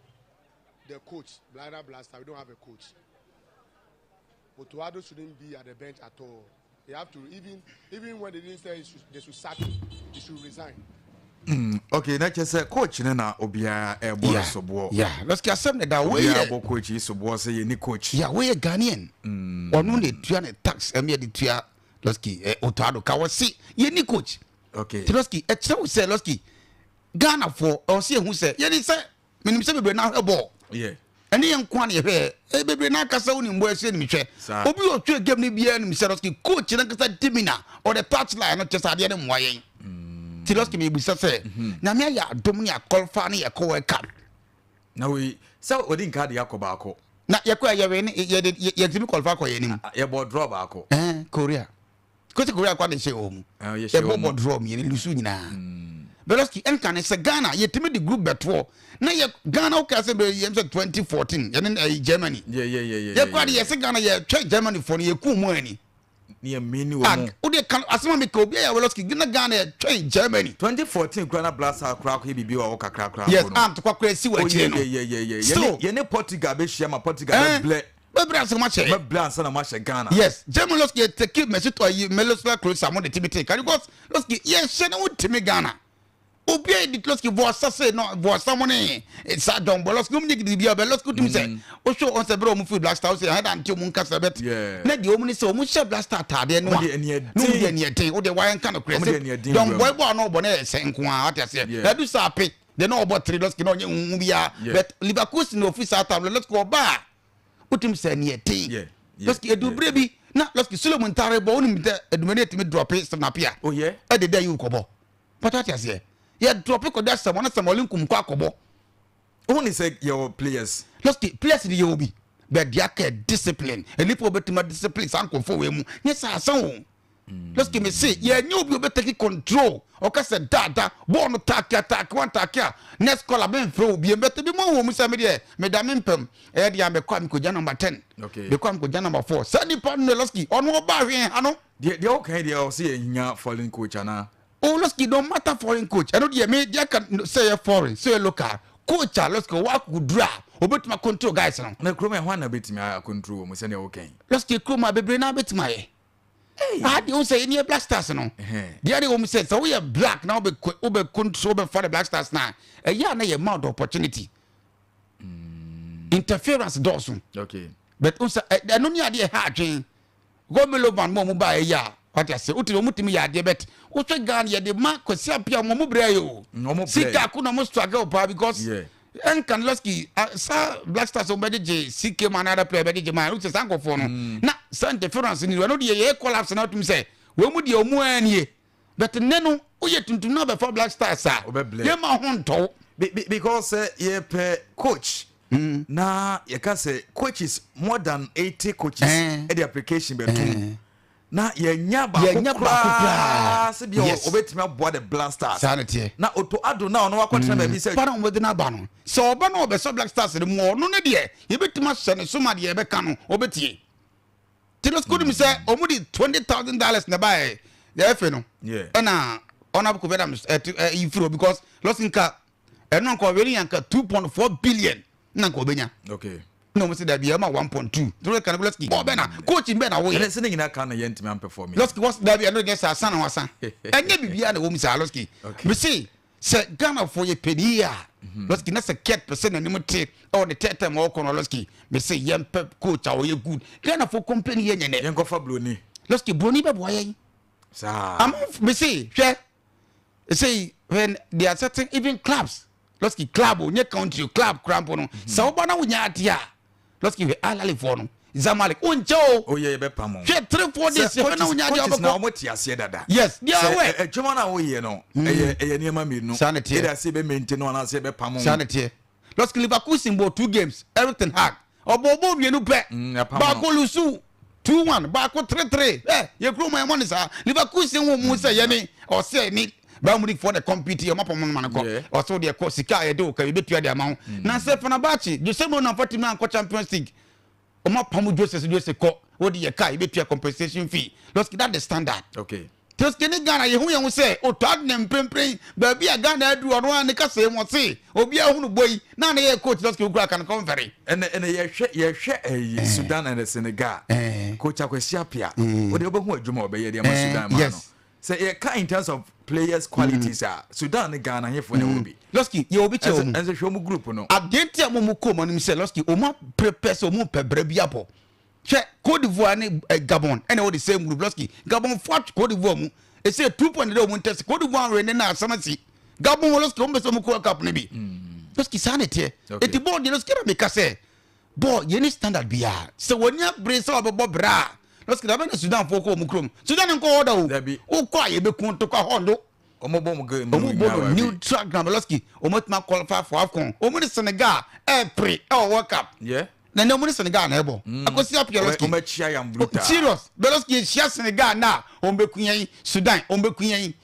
The coach, Ghana Black Star, we don't have a coach. Otto Addo shouldn't be at the bench at all. They have to even when they didn't say they should sack him, he should resign. Okay, na kyerɛ sɛ coach ne na obiara ɛbɔ no soboɔ. Yeah, Lɔski asɛm ne da Obiara wɔyɛ bɔ coach yi soboɔ sɛ yɛni coach. Yeah, wɔyɛ Ghanaian, ɔno na etua ne tax ɛmi yɛ de tua Lɔski ɛ Otto Addo ka wɔsi yɛni coach. Ti Lɔski ɛkyerɛ wo sɛ Lɔski Ghanafoɔ ɔsi ehu sɛ yɛni sɛ menim sɛ bebree na ahwɛ bɔɔl ɛne yɛn nko a na yɛhwɛ ɛ bebree na akasa wo nim bɔ ɛsɛ nim hwɛ. Obi a ɔtwe game no biara nim sɛ Lɔski coach no nkasa dimina ɔde touch line no kyɛ sɛ adeɛ no mmoa yɛn. Ti Lɔski mebisa sɛ Nyame ayɛ adom ne akɔlfa ne yɛkɔ World Cup. Na wei sɛ ɔdi nka de akɔ baako. Na yɛkɔ a yɛwɛ ne yɛde yɛtumi qualify kɔ yɛn anim. Yɛbɔ draw baako. Korea kosi Korea kɔ ade hyɛ wɔ mu. Yɛhyɛ yɛbɔ wɔ mu. Bɔ draw mmienu lose nyinaa. Lɔski ɛnka ne sɛ Ghana yɛtumi de group bɛtoɔ na yɛ Ghana woka sɛ bɛ yɛm sɛ 2014 yɛne ɛyi Germany yɛkɔ ade yɛsɛ Ghana yɛtwɛ Germany foɔ no yɛku mu ani. Ne yɛ mini wɔ Ah, mu. Wode ka asɛm a meka obi ayɛ Lɔski na Ghana yɛtwɛn Germany. 2014 kura na Black Star kura akɔyɛ biribi wɔ hɔ kakra kura. Yes, a ntokwa kora si wɔ akyire no. Still. Yɛne Portugal bɛhyia ma Portugal bɛblɛ. Bɛbrɛ asɛm ahyɛ. Bɛblɛ ansa na moahyɛ Ghana. Yes, Germany, Lɔski yɛ take Mesut ayi Miroslav Klose mo de timi te ka because Lɔski yɛhyɛ ne wo timi Ghana obi a yɛdi Lɔski bɔɔsa se no bɔɔsa mo ne saa dɔn bɔ Lɔski wɔn nyɛ gidi bi a bɛ Lɔski tumi sɛ wohwɛ wɔn sɛ bɛrɛ wɔn firi Black Star wɔsɛ ɛhɛn dante wɔn nkasa bɛt na deɛ wɔn ni sɛ wɔn hyɛ Black Star ataadeɛ no a Wɔn de ani na wɔn de ani ɛden wɔde wayɛ nka no korɛ Wɔn de sɛ ani ɛden dɔn wura bɔ mu. ɛbɔ ano ɔbɔ ne yɛ sɛ nko ara wate aseɛ ɛdu saa pe deɛ na ɔbɔ tiri Lɔski na ɔnyɛ huhu biara but Leverkusen na ofi saa time Lɔski ɔbaa wotum sɛ ni ɛden Lɔski edu bere bi na Lɔski Solomon Ntare bɔ wonim sɛ edumani etumi drop Snapia ɛde dɛ yi kɔbɔ pɔtɔ ate aseɛ yɛ drop kɔda sɛm ɔno sɛm ɔle nkum kɔ akɔbɔ. Wohu ne sɛ yɛwɔ players. Lɔski players de yɛwɔ bi but deɛ aka yɛ discipline. Nipa obetuma discipline saa nkɔfo wei mu nyɛ sɛ asan o. Lɔski me se yɛnyɛ obi obɛtake control ɔka sɛ dada bɔɔl no taake ataake one taake a next caller memfrɛ obi mbɛtɛ bi mu wɔ mu sɛ medeɛ meda me mpam ɛyɛ deɛ a mekɔ a mekɔgya number 10 mekɔ a mekɔgya number 4 saa nipa no Lɔski ɔno ɔba hwee ha no. Deɛ deɛ woka yi deɛ ɔsɛ yɛnya foreign coach anaa? Oh Lɔski no matter foreign coach ɛno deɛ me deɛ aka sɛ yɛ foreign sɛ yɛ local coach a Lɔski ɔwɔ akokoduru a obɛtumi acontrol guys no. Na kurom ɛhwan na bɛtumi acontrol wɔ mu sɛdeɛ woka yi? Lɔski kurom a bebree naa bɛtumi ayɛ. Ah, deɛ sɛ yɛne yɛ black stars no deɛ deɛ wɔn sɛ sɛ woyɛ black na wobɛ wobɛ control wobɛfa the black stars na ɛyɛ a na yɛ ma the opportunity mm. interference dɔɔso okay. but n sɛ ɛno ne adeɛ ɛha adwen gomilovan mu a wɔn ba ɛyɛ a wate ase wotu wɔn tumi yɛ adeɛ bɛt wohwɛ Ghana yɛde ma Kwasi Appiah wɔn mu brɛ yɛ o sika ako na wɔn struggle paa because yeah. Ɛnka no lɔski saa Black Stars wɔn bɛgye gye CK mu anaa player bɛgye gye maa ɛno sɛ saa nkɔfoɔ no mm. na saa interference ni ɛno deɛ yɛ collapse na ɔtum sɛ wɔn mu deɛ wɔn ani but nne no woyɛ tuntum na bɛfa Black Stars a yɛ ma ho ntɔw. Because sɛ yɛpɛ coach mm. na yɛka sɛ coaches more than 80 coaches ɛde eh. application bɛtum eh. Na yɛnya baako koraa sɛ bia ɔbɛtumi aboa the Black Stars. Saa na teɛ. Na Otto Addo na ɔno wakɔtena baabi sɛ. Ba na wɔde no aba no, sɛ ɔba na ɔbɛsɔ Black Stars no mu a, ɔno ne deɛ yɛbɛtumi ahyɛ ne so ma deɛ yɛbɛka no ɔbɛtie. Nti no sukuu nim sɛ wɔn de $20,000 na ɛbaeɛ deɛ ɛfɛ no ɛna Honourable Kofi Adams ɛto ɛyi firi hɔ because lɔsi nka ɛno nka ɔwɛni yɛ nka 2.4 billion na nka ɔbɛnya. Okay. Na wɔn sɛ dabi ɛma 1.2 tí wɔn kan lɔski bɔɔl bɛ na coach bɛ na wɔyɛ. Ɛnɛ sɛ ne nyinaa kan na yɛn ntumi ampɛfɔmi. Lɔski wɔs dabi ɛno deɛ sɛ asan na wasan ɛnyɛ biribiara na wɔm saa lɔski mesi sɛ Ghana fo yɛ pɛ ni yie a lɔski na sɛ kɛt pɛ sɛ n'anim te ɛwɔ ne tɛtɛ ma ɔkɔ no lɔski mesi yɛn pɛ coach a ɔyɛ good Ghana fo complain yɛ nyɛ nɛ. Yɛn kɔfa broni. Lɔski broni bɛ boa yɛn. Saa. Amanfo mesi hwɛ sɛ when they are certain even clubs lɔski club o nye country o club kura mpo no mhm. sɛ woba na wonya adeɛ a lɔski hwɛ alalifoɔ no Zamalek o nkyɛ o o yɛ yɛbɛ pam o hwɛ 3-4 days hwɛ na wonya adeɛ ɔbɛkɔ na wɔn ti aseɛ dada yes they are aware sɛ adwuma na woyɛ no ɛyɛ ɛyɛ nneɛma mmienu saa na teɛ ɛda ase bɛ maintain no anaasɛ ɛbɛ pam o saa na teɛ lɔski Leverkusen bɔ two games Erik ten Hag ɔbɔ ɔbɔ mmienu pɛ baako lusu 2-1 baako 3-3 ɛ yɛ kurom yɛ mɔ ne saa Leverkusen wɔ mu sɛ yɛne ɔsɛ ne Bayern Munich foɔ na compete yɛ ɔmo apɔm no ma no kɔ ɔsɛ deɛ kɔ sika a yɛde wo ka yɛbɛtua de ama wo na sɛ Fenerbahce Jose Mourinho amfa team no ankɔ Champions League ɔmo apam Jose sɛ Jose kɔ wode yɛ ka yɛbɛtua compensation fee. Lɔski, that the standard. Okay. Lɔski ne Ghana yɛhu yɛn ho sɛ otɔ ade na mprempren baabi a Ghana aduru ɔno ara ne kasa mu ɔse obi ahunu bɔ yi na ne yɛ coach Lɔski wokura kan kɔmfɛre. Ɛnɛ ɛnɛ yɛhwɛ yɛhwɛ ɛyi Sudan and Senegal. Coach Akwasi Appiah. Wode wobɛhu adwuma a ɔbɛyɛ de ama Sudan ma no. Sɛ yɛka in terms of players qualities a Sudan ne Ghana hefo na ɛwɔ bi. Lɔski yɛ obi kyɛ wɔn. Ɛnsɛ hwɛ wɔn group no. Adeɛ nti a wɔn kɔ wɔn anim sɛ Lɔski wɔn aprepare sɛ wɔn pɛ brɛ bi abɔ. Hwɛ Cote d'Ivoire ne eh, Gabon ɛna ɛwɔ the same group. Lɔski Gabon fo atwe Cote d'Ivoire mu. Ɛsɛ 2 point dɛ wɔn ntɛsi Cote d'Ivoire wɛ ne na asɛm asi. Gabon wɔ Lɔski wɔn bɛ sɛ wɔn kɔ World Cup ne bi. Lɔski saa na ɛteɛ. Eti bɔɔl deɛ Lɔski na meka sɛ bɔɔl yɛn ni standard biara sɛ wɔn ani abere sɛ wɔbɛbɔ bra a lɔski dabɛ na sudanfoɔ kɔ wɔn kurom. Sudan nkɔ hɔ da o. Wokɔ a yɛbɛku ntokwa hɔ ndo. Wɔn bɔ wɔn game wɔn bɔ no neutral ground. Lɔski wɔn atuma qualify for AFCON. Wɔn ne Senegal ɛɛpere ɛwɔ World Cup. Na ne wɔn ne Senegal na ɛbɔ akosi apia lɔski. Wɔn akyia yan brutal. Serious lɔski ehyia Senegal na wɔn bɛ kun yɛn. Sudan wɔn bɛ kun yɛn.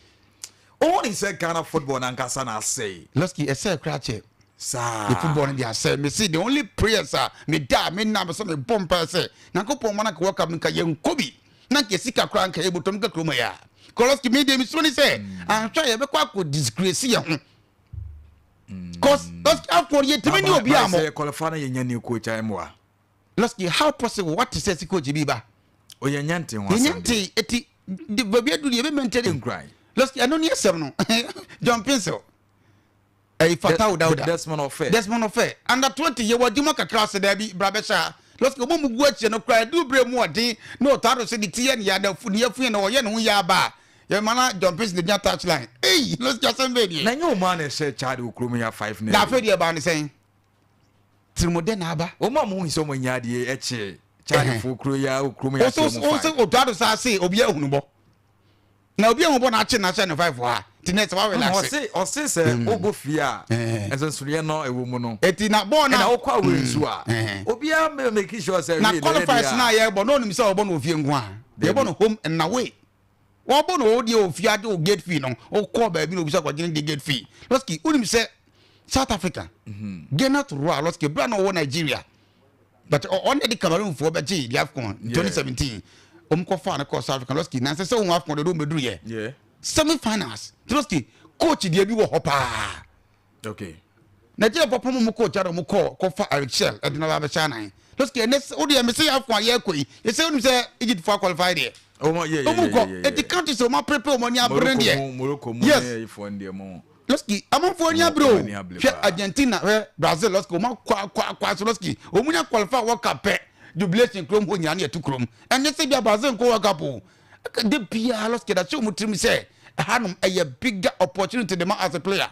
Wɔn ni sɛ Ghana football nankasa na asɛe. Lɔski ɛsɛ kura kyɛ. Saa. The football no de asɛ me see the only prayers a me da me na me sɛ me bɔ mpa sɛ Nyankopɔn ma na ka World Cup nka yɛn nkɔ bi na nka sika koraa nka yɛbɔtɔm nka kurom yɛ a Kɔlɔski me deɛ mesuro ne sɛ anhwɛ a yɛbɛkɔ akɔ disgrace yɛ ho cause Lɔski afɔ yɛtumi ne obi a mɔ kɔlɔfa no yɛnya new coach a ɛmmoa. Lɔski, how possible what sɛ si coach bi ba? O yɛnya nte ho asɛm. Yɛnya nte eti baabi adu deɛ yɛbɛ maintain. Nkuran. Lɔski ɛno ne asɛm no. John Pencil ɛyi Fatawu Dauda. Desmond Ofe. Desmond Ofe under 20 yɛ wɔ adwuma kakra ase daabi bra bɛhyɛ ha. Lɔski ɔmo mu gu akyire no koraa edu bere mu ɔden na ɔtaa do sɛ ne ti yɛ ne ya na ne yɛ fun yɛ na ɔyɛ ne ho yɛ aba a yɛ ma na John Pencil gyina touch line. Eyi Lɔski asɛm bɛɛ nie. Na nyɛ ɔmo a na ɛhyɛ Chad wɔ kurom ya 5 na. Na afei deɛ ɛbaa ne sɛn? Tirimɔdɛ na aba. Wɔn a wɔn sɛ wɔn anya adeɛ ɛkye Chadfoɔ kuro ya wɔ kurom ya kyerɛ wɔn 5. Wɔn sɛ otu ado saa se obi ahunu bɔ. Na obi ahunu bɔ na akye na ahyɛ ne 5 wɔ ha. Ti na ɛsɛ wa relax. Ɔse ɔse sɛ wobɔ fie a nsonsonoeɛ no ɛwɔ mu no. Eti na bɔɔl na. Ɛna wokɔ away nso a obiara make sure sɛ Na qualifiers na yɛbɔ na onim sɛ ɔbɔ no ofie nko a. Yɛbɔ no home and away. Wɔbɔ no wo deɛ wɔ fie agye wo gate fee no, wokɔ baabi na obisa kɔgye ne de gate fee. Lɔski, wonim sɛ South Africa, Gernot Rohr, Lɔski, berɛ a na ɔwɔ Nigeria, but ɔno de Cameroon foɔ bɛgye the AFCON 2017. Wɔn kɔfaa no kɔɔ South Africa, Lɔski, na nsɛ sɛ wɔn AFCON de wɔn bɛduru yɛ. Semi finals, Lɔski, coach deɛ bi wɔ hɔ paa. Okay. Nigeria fo pam ɔmo kɔɔ Chad ɔmo kɔɔ kɔfa Eric Chelle ɛde no aba abɛhyɛ anan. Lɔski ɛnɛ sɛ wodeɛ mese yɛ AFCON a yɛrekɔ yi yɛsɛ wonim sɛ Egypt fo aqualify deɛ. Ɔmo yɛ yɛ Ɔmo yɛ kɔ yɛ eti yɛ. countries a ɔmo aprepe ɔmo ani abere Morocco deɛ. mu Morocco mu Yes. ne ayifoɔ no deɛ mo. Lɔski amanfoɔ ani Ɔmo abere ɔmo o. ani abere Hwɛ paa. Argentina hwɛ Brazil lɔski ɔmo akɔ akɔ akɔ aso lɔski ɔmo nya qualify World Cup pɛ jubilation kurom hɔ nyinaa ne yɛto kurom. Ɛnyɛ sɛ bia Brazil nkɔ World Cup o. De biara lɔski ɛda hyɛ ɔmo tirim sɛ ɛhanom ɛyɛ bigger opportunity de ma as a player.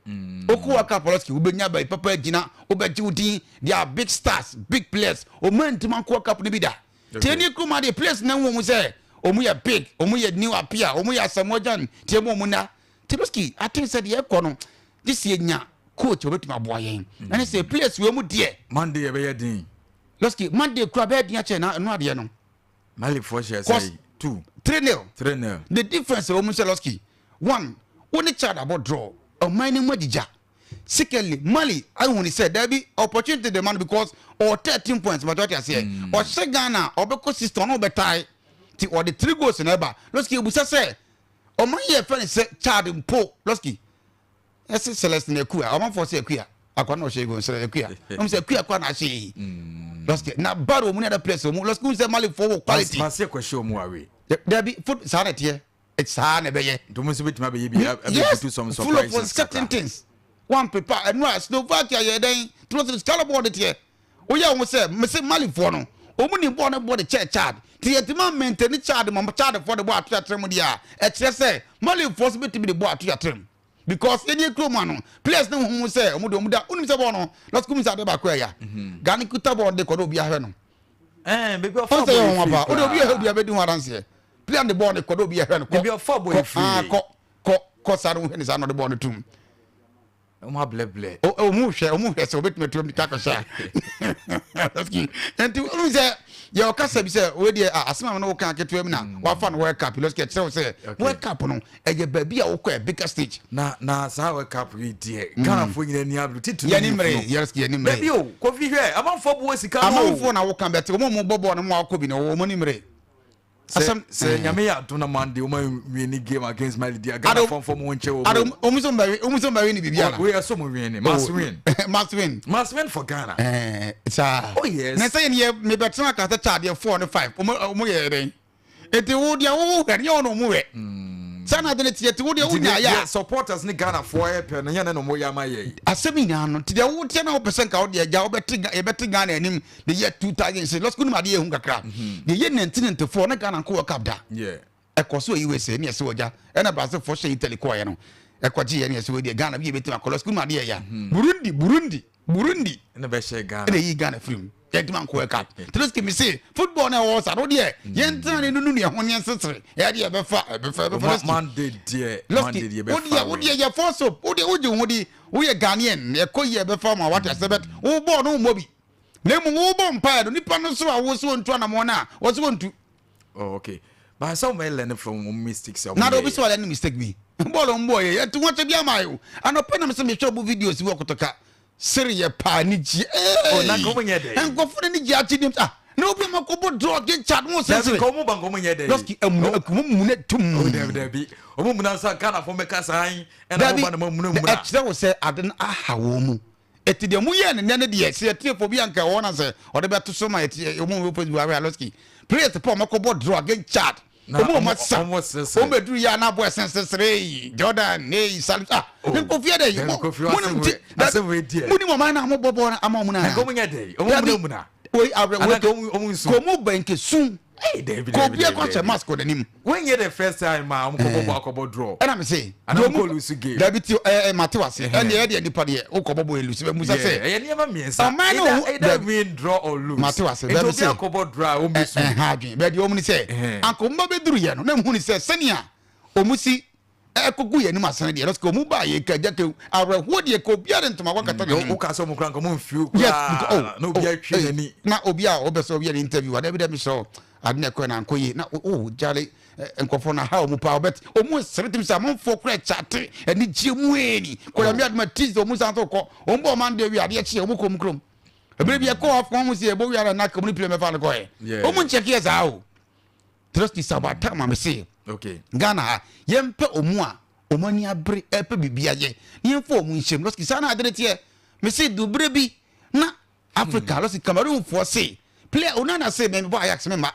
Wokɔ World Cup lɔski wobɛnya baabi papa agyina wobɛgye wo din. They are big stars, big players. Ɔmo antumi ankɔ World Cup no bi da. Tie ne kurom adeɛ players na wɔn sɛ ɔmo yɛ big, ɔmo yɛ new appear, ɔmo yɛ Asamoah Gyan tie mu ɔmo na tie lɔski ate sɛ deɛ ɛkɔ no gye sɛ yɛnya coach obɛtumi aboa yɛn ɛne sɛ players wɔ mu deɛ. Monday yɛbɛyɛ den. Lɔski Monday kura bɛyɛ den akyɛ na ɛno adeɛ no. Mali foɔ hyɛ sɛ 2 3-0. 3-0. The difference ɛwɔ mu sɛ lɔski one wo ne Chad abɔ draw ɔman no mu agyigya. Secondly, Mali ahu ni sɛ dabi opportunity de ma no because ɔwɔ 13 points but ɔte aseɛ ɔhyɛ Ghana ɔbɛkɔ system ɔno ɔbɛtae ti ɔde 3 goals na ɛba. Lɔski ebusa sɛ ɔman yɛ fɛ ne sɛ Chad mpo lɔski ɛsɛ Celestine Akua ɔmanfoɔ sɛ Akua akwa na ɔhyɛ ego nsɛlɛ Akua ɔmo sɛ Akua akwa na ahyɛ yi lɔski na baro ɔmo ne other players ɔmo lɔski sɛ Mali foɔ wɔ quality. Mase kɔhyɛ ɔmo awe. Dabi foot saa na ɛteɛ saa na ɛbɛyɛ. Nti ɔmo nso bɛtumi abɛyɛ bi Yes, abɛtutu some full of surprises certain kakra. things one paper ɛnu a Slovakia yɛ dɛn turo sika bɔɔl de teɛ oyɛ wɔn sɛ mese Malifoɔ no wɔn ni bɔɔl no bɔ de kyɛ Chad te yɛ tuma maintain Chad ma Chad foɔ de bɔ ato akyerɛ mu deɛ a ɛkyerɛ sɛ Malifoɔ so bɛtumi de bɔ ato akyerɛ mu because yɛn ni kurom ano players ne ho sɛ wɔn de wɔn da wɔn sɛ bɔɔl no lɔsukuu mi sɛ ade baako ɛya Ghana kuta bɔɔl de kɔ na obi ahwɛ no. Ɛɛ beebi ɔfa ɔn sɛ yɛ bɔ wɔn efiri apa o de obi ahwɛ obi koraa. abɛdi ho adanseɛ player de bɔɔl no kɔ na obi ahwɛ no kɔ Beebi ɔfa bɔ kɔ efiri. aa kɔ kɔ kɔ saa no hwɛ ne saa na ɔde bɔɔl no tum. Ɔmo ablɛblɛ. Ɔmo hwɛ ɔmo hwɛ sɛ obetumi atu ɔmo akɔhyɛ a nti ɔmo sɛ yɛ ɔkasa bi sɛ oye deɛ a asɛm a no woka ketewa mu na wafa no World Cup lɔsiki ɛkyerɛ wo sɛ World Cup no ɛyɛ baabi a wokɔ ɛ bigger stage. Na saa World Cup yi deɛ Ghanafoɔ nyinaa ni abere titiri. Yɛni mmere yɛrɛ yɛni mmere. Dabi o Kofi hwɛ amanfoɔ bu sika no o. Amanfoɔ na woka bɛte ɔmo a ɔmo bɔ bɔɔl no mo akɔ bi no ɔmo ni mmere. Sɛ sɛ Nyame yɛ adom na Monday ɔmo win game against Mali deɛ Ghanafoɔ nfɔ mo nkyɛ Ado wɔn. ɔmo sɛ ɔmo bɛ ɔmo sɛ ɔmo bɛ win biribi ana. Wei ɛsɛ ɔmo win must win. Must win. Must win for Ghana. Ɛɛ saa. Oh yes. Na sɛ yɛn yɛ mebɛtena kasa kyɛ adeɛ 4 ne 5 ɔmo ɔmo yɛ dɛn eti wo deɛ wo hwɛ ne yɛ ɔno ɔmo hwɛ saa na ade ne teɛ ti wo deɛ wo nya yɛ a. Supporters ne Ghanafoɔ yɛ pɛ no yɛn na ɔmo yɛ ama yɛ yi. Asɛm nyinaa no ti deɛ wo teɛ na wopɛ sɛ nka wo deɛ gya wobɛte yɛbɛte Ghana anim de yɛ 2006 lɔsiko nim adeɛ yɛ hu kakra deɛ yɛ 1994 na Ghana nkɔ World Cup da ɛkɔ so USA ne ɛsɛ wɔgya ɛna Brazil fo hyɛ Italy kɔɔyɛ no ɛkɔgye yɛ ne ɛsɛ wɔdeɛ Ghana bi yɛbɛtumi akɔ lɔsiko nim adeɛ yɛ ya Burundi Burundi Burundi ɛna bɛhyɛ Ghana ɛna yi Ghana firi mu yɛntumi ankɔ World Cup tɛlɛsike mi se football na ɛwɔ sa no deɛ yɛntena ne nunu ne ɛho ne yɛnsesere ɛyɛ deɛ ɛbɛfa ɛbɛfa ɛbɛfa lɔsiki Monday deɛ Monday deɛ lɔsiki wodeɛ bɛfa wodeɛ yɛ fɔ so wodeɛ wogye wo ho di woyɛ Ghanaian ɛkɔ yie ɛbɛfa ma wate asɛ bɛt wo bɔɔl no wommɔ bi na mmom wobɔ mpaeɛ no nipa no so a wo so wɔntu anammɔn no a wɔ so wɔntu. Oh okay but sɛ wɔn learn from wɔn mistakes a wɔn na de yɛ. obi sɛ ɔlɛ ne mistake bi bɔɔl ɔmo bɔɔl yɛ yɛtu wɔn kyɛ bi ama yɛ o anɔpɛ nam sɛ mehwɛ ɔmo videos bi wɔ Kotoka sere yɛ paa ne gye Oh, na nka ɔmo nyɛ dɛ. nkɔfo ne ne gye akyi nim ah na obi ma kɔbɔ draw ge chat mo Dabi sere nka ɔmo ba nka ɔmo nyɛ dɛ. lɔski ɛmu ɛkumu mu ne tum. Oh dabi dabi ɔmo muna nsa Ghanafoɔ mɛka saa yi ɛna Dabi ɔmo ba na mo muna muna. ɛkyerɛ wo sɛ ade no aha wɔn mu eti deɛ mo yɛ ne nɛ ne deɛ sɛ yɛtie fo bi anka ɛwɔ na sɛ ɔde bɛto so ma yɛtie ɔmo wɔ Facebook ahwɛ alɔski players pɔ ɔmo kɔbɔ draw against Chad Na ɔmo ɔmo ɔmo- asa ɔmo sere. ɔmo bɛduru yɛ anabɔ ɛsɛn sesere yi Jordan ne Salim ah ne Kofi yɛ dɛ yi Dabi, mo Kofi, mo asɛm nim ti wei- asɛm wei deɛ. mo nim ɔman na mo bɔ bɔɔl ama ɔmo na Na nka ɔmo nyɛ dɛ ɔmo muna muna. oyi awɛ Anaa nka ɔmo ɔmo nsu. kò mo bɛn ke sun Ɛy dabi kò dabi obi dabi ɛkɔ hyɛ dabi. mask wɔ n'anim. When yɛ the first time a ɔmo kɔbɔ bɔ akɔbɔ draw. Ɛna mi se Anaa ɔmo kɔ lose game. Dabi ti ɛ ɛ mate wase ɛnni ɛdeɛ nipa deɛ o kɔ bɔ bɔ elusi bɛ musa sɛ ɛyɛ nneɛma mmiɛnsa. Ɔman no Either ho- either Dabi. win, draw or lose. Mate wase Nti bɛbi obi sɛ akɔbɔ draw a ɔmo bɛ su. ɛ ha adwene bɛɛ deɛ ɔmo ni sɛ Ɛhɛn. anka ɔmo ba bɛ duru yɛ no na mu ni sɛ sɛnea ɔmo si ɛkɔgu yɛn anim asɛn deɛ lɔsike ɔmo ba yɛ ka gya ke awerɛhoɔ deɛ ka obiara de ntoma wakata n'anim. Woka sɛ ɔmo kora nka ɔmo mfiw Yes, koraa because, oh, na obi oh, atwi eh, n'ani. na obi a ɔbɛ sɛ obi yɛ ne interview wa dabi dabi sɛ. Ade na ɛkɔɛ na ankɔ yie na oh gyale nkurɔfoɔ na ha wɔn paa but wɔn nsere tim sɛ amanfoɔ kora kyate anigyeɛ mu ɛni kɔyɛ mi aduma Tuesday wɔn san so kɔ wɔn bɔ ɔman de wi adeɛ kyeɛ wɔn kɔ wɔn kurom ebire bi ɛkɔ afɔ wɔn si ɛbɔ wi ara na kɔm ne pile mɛfa no kɔɛ wɔn nkyɛn yɛ saa o trust is about time ame se Ghana ha yɛn pɛ wɔn a wɔn ani abere ɛpɛ biribi ayɛ ne yɛn fɔ wɔn nhyɛm lɔski saa na ade ne teɛ me se dubere bi na Africa mm. lɔsi Cameroon foɔ se player Onana se mɛ bɔ Ajax me ma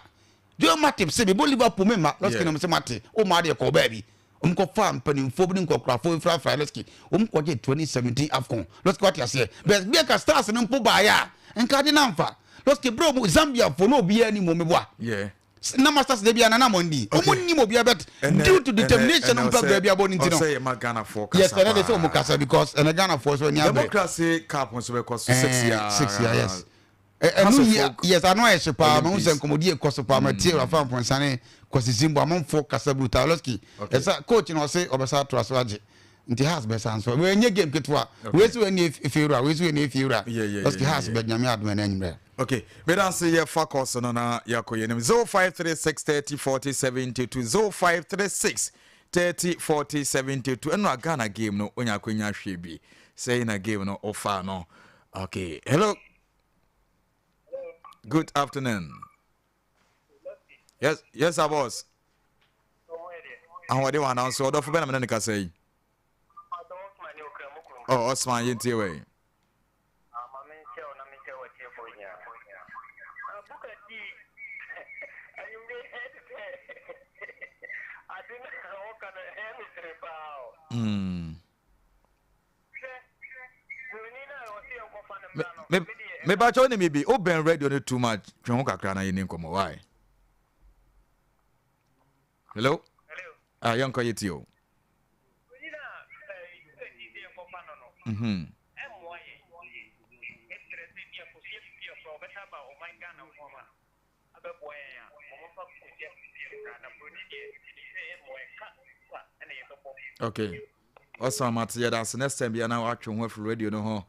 Joel Matip se mebɔ Liverpool me ma lɔski na ɔmo se mate o ma adeɛ kɔɔ baabi ɔmo kɔ fa mpanimfoɔ bi ne nkɔkorafoɔ mfrafra lɔski ɔmo kɔ gye 2017 AFCON lɔski wate aseɛ bɛs bi ɛka stars no mpo baayɛ a nka ade na nfa lɔski bere ɔmo Zambia foɔ na obiara ni mu ɔmo boa na masters de bia na na mo ndi ɔmo nim obiara but due to determination no mpɛ baabi abɔ ne nti no ɔsɛ yɛ ma Ghana foɔ kasa yes ɛnɛ de sɛ ɔmo kasa because ɛnɛ Ghana foɔ so ani abere democracy cup nso bɛkɔ so six year 6 year, yes, ɛnu yɛ, yes, ano ayɛ hye paa. Mahu sɛ nkɔmɔdi ekɔ so paa. Ma tie Rafa Mponsa ne Kwasi Zimbo amanfoɔ kasa brutal lɔski ɛsa coach na ɔse ɔbɛsa atoa so agye nti house bɛsa nso wei nye game ketewa wei si wei ne efiewura wei si wei ne efiewura lɔski house bɛ Nyame adom ɛnɛ anwummerɛ. Okay, meda ase. Yɛfa course no na yɛakɔ yɛnim 0536 30 40 72, 0536 30 40 72. Ɛno a Ghana game no wonya akwanya hwɛ bi sɛi na game no wofa no. Okay, hello, good afternoon. Yes, sir, boss. Ahoɔden wɔ ananso ɔdɔfo bɛ na mene ne kasa yi. Oh, Osman, yɛntie wei. Ma menkyɛ wo na menkyɛ w'atiefoɔ nyinaa. Na Booker T, anwummere yi ɛte sɛ ade no a woka no ɛyɛ me sere paa o. Hwɛ, buroni no a ɔse yɛnkɔfa no mmra no, me deɛ. Mepakyɛ wo ne me bi, wobɛn radio no too much, twe ho kakra na yɛni nkɔmmɔ, why? Hello? Hello? Ah, yɛnkɔ yɛtie o. Buroni no a Booker T sɛ yɛnkɔfa no no, ɛmmoa yɛn. Ɛkyerɛ sɛ bia Kofi Afifie koraa ɔbɛsan aba ɔman Ghana nko ama abɛboa yɛn a, wɔmfa Kofi Afifie mmra. Na Buroni deɛ, menim sɛ ɛmmoa yɛn. Ka kwa na yɛbɛbɔ. Okay. Awesome, mate yɛda ase. Next time bia na watwe ho afiri radio no ho.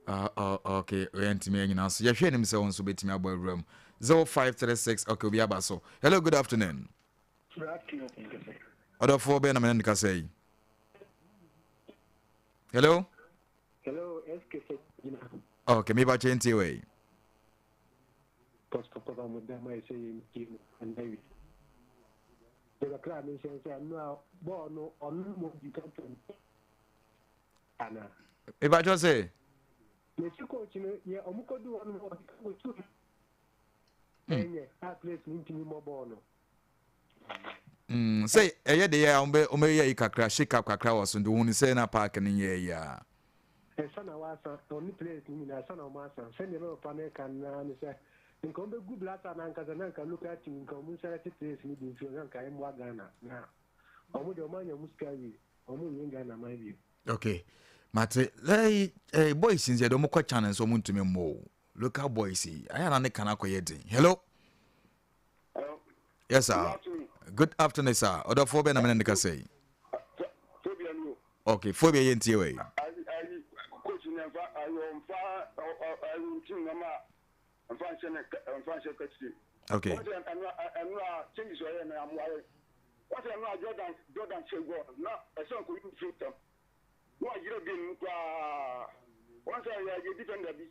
Okay, yɛntumi anyina so. Yɛhwɛ anim sɛ wo nso bɛtumi abɔ awura mu. 0536, okay, obi aba so. Hello, good afternoon. Ɔdɔfoɔ bɛn na mene ne kasa yi? Hello? Hello, SK Sɛ Okay, me ba kyɛntie wei. Pastor Papa mo da ma ɛsɛ yɛn tie no ɛnna wi. Sɛ kakra mi nhyɛn sɛ ɛno a bɔɔl no ɔno mo di captain ana. Mepa kyɛw sɛ. Mesi coach no yɛ ɔmo kɔ du hɔ no ɔde ka kɔ tu. Ɛnyɛ a place no ntumi mmɔ bɔɔl no. Sɛ ɛyɛ de yɛ a wɔbɛ wɔbɛyɛ yi kakra shake up kakra wɔ so nti wɔn sɛ na park no nyɛ yi a. Ɛsa na wasa ɔne players no nyinaa ɛsa na wɔn asa sɛdeɛ ɛbɛ papa no ɛka no naa ne sɛ nka wɔn bɛgu blaster no ankasa na nka local team nka wɔn nselect players no bi mfiri na nka ɛmmoa Ghana na wɔn deɛ wɔn anya wɔn sika awie wɔn nyɛ Ghana man bio. Okay, mate. Lɛyi eh, boys nti yɛde wɔn kɔ channel nso wɔn ntumi mmɔ o. Local boys yi ayɛ na ne kan akɔyɛ den. Hello. Yes sir. Good afternoon sir. Ɔdɔfoɔ bɛn na mene ne kasa yi? Okay, phobia yɛ ntie wei. Coach no nfa ɔnfa ɔyi team no ma nfa nhyɛ ne nfa nhyɛ kakyire. Okay. Wɔn sɛ ɛnu ɛnu a changes ɔyɛ no amoa yɛ. Wɔn sɛ ɛnu a Jordan Jordan hyɛ goal na ɛsɛ nko yi fi tam. Na wayerɛ game mu koraa. Wɔn sɛ yɛ yɛ defender bi.